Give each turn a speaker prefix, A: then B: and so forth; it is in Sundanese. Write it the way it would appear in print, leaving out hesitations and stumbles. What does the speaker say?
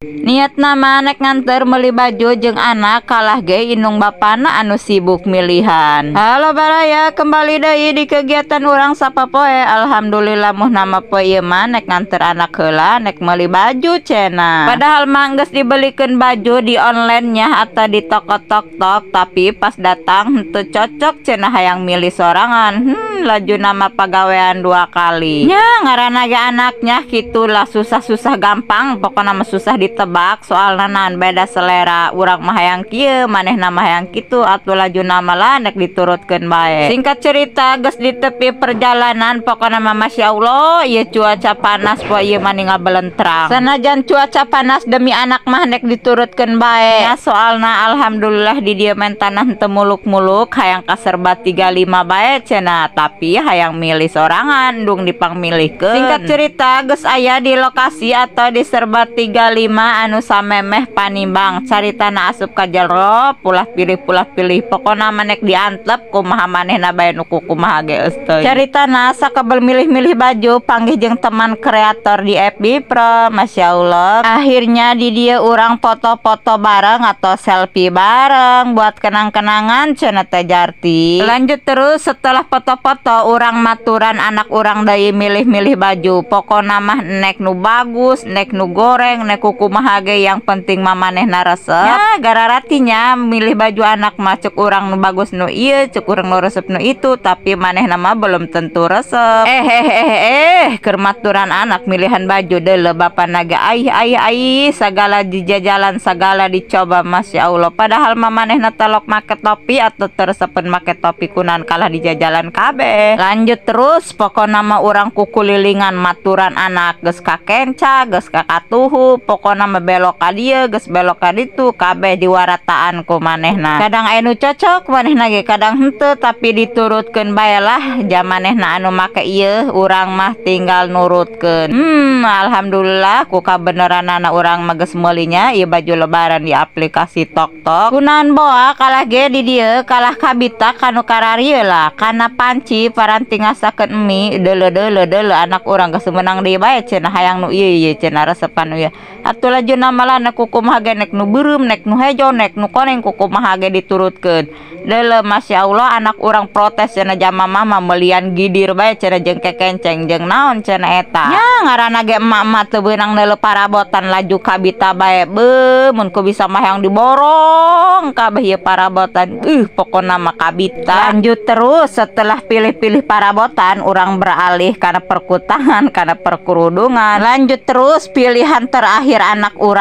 A: Niatna mah nek nganter meuli baju jeung anak, kalah ge indung bapana anu sibuk milihan. Halo baraya, kembali deui di kegiatan urang sapopoe. Alhamdulillah, muhna mah poe ieu mah nek nganter anak heula, nek meuli baju cenah. Padahal mah geus dibelikeun baju di online nya atau di toko tok-tok, tapi pas datang henteu cocok cenah, hayang milih sorangan. Laju nama pagawean dua kali. Nya ngaranna ge anaknya gitulah, susah-susah gampang, pokokna mah susah ditebak, soalna naon, beda selera. Urang mah hayang kieu, manehna mah hayang kitu, atuh laju nama lah nek diturutkeun bae. Singkat cerita, geus di tepi perjalanan, pokokna mah masya Allah ieu cuaca panas poe ieu mah ngabelentrang. Sanajan cuaca panas, demi anak mah nek diturutkeun bae. Ya soalna alhamdulillah di dieu mentana henteu muluk-muluk, hayang ka Serba 35 bae cenah, tapi hayang milih sorangan, dung dipangmilihkeun. Singkat cerita, geus aya di lokasi atau di Serba 35 anu samemeh Panimbang. Caritana asup ka jero, pulah pilih pulah pilih, pokona mah nek diantep kumaha manehna bae nu kumaha ge geus teuing. Caritana sakebel milih-milih baju, panggih jeung teman kreator di FB Pro. Masya Allah, akhirnya di dieu urang foto-foto bareng atau selfie bareng buat kenang-kenangan cenah teh Jarti. Lanjut terus, setelah foto-foto, urang maturan anak urang deui milih-milih baju. Pokona mah nek nu bagus, nek nu goreng, nek kumaha ge, yang penting mah manehna resep. Ya gararatinya milih baju anak mah, cek urang nu bagus nu ieu, cek urang nu resep nu itu, tapi manehna mah belum tentu resep. Eh eh eh eh, keur maturan anak milihan baju, deuleu bapana ge, aih aih aih, sagala dijajalan, sagala dicoba, masya Allah. Padahal mah manehna telok make topi atau teresepen make topi, kunan kalah dijajalan kabeh. Lanjut terus, pokona mah urang kukulilingan maturan anak, geus ka kenca, geus ka katuhu, pokona mah belok ka dieu, geus belok ka ditu, kabeh diwarataan ku manehna. Kadang aya nu cocok manehna ge, kadang henteu, tapi diturutkeun bae lah. Jamanehna anu make ieu, urang mah tinggal nurutkeun. Alhamdulillah, ku kabeneranana urang mah geus meulinya ieu baju lebaran di aplikasi TokTok. Kunaon boa, kalah ge di dieu kalah kabita kanu kararieu lah kana panci paranti ngasakeun mie. Deuleu deuleu deuleu, anak urang geus meunang deui bae cenah, hayang nu ieu ieu cenah, resepan nu ieu. Atuh lajuna malah nek kumaha ge, nek nu beureum, nek nu hejo, nek nu koneng, kumaha ge diturutkeun. Deuleu, masya Allah, anak urang protes cenah, jama mama melian gidir bae cenah, jeung kekenceng jeung naon cenah eta. Nya ngaranna ge emak-emak teu beunang neuleu parabotan, laju kabita bae. Beuh, mun ku bisa mah hayang diborong kabeh ieu parabotan. Pokona mah kabita. Lanjut terus, setelah pilih-pilih parabotan, urang beralih kana perkutangan, kana perkerudungan. Lanjut terus, pilihan terakhir anak urang.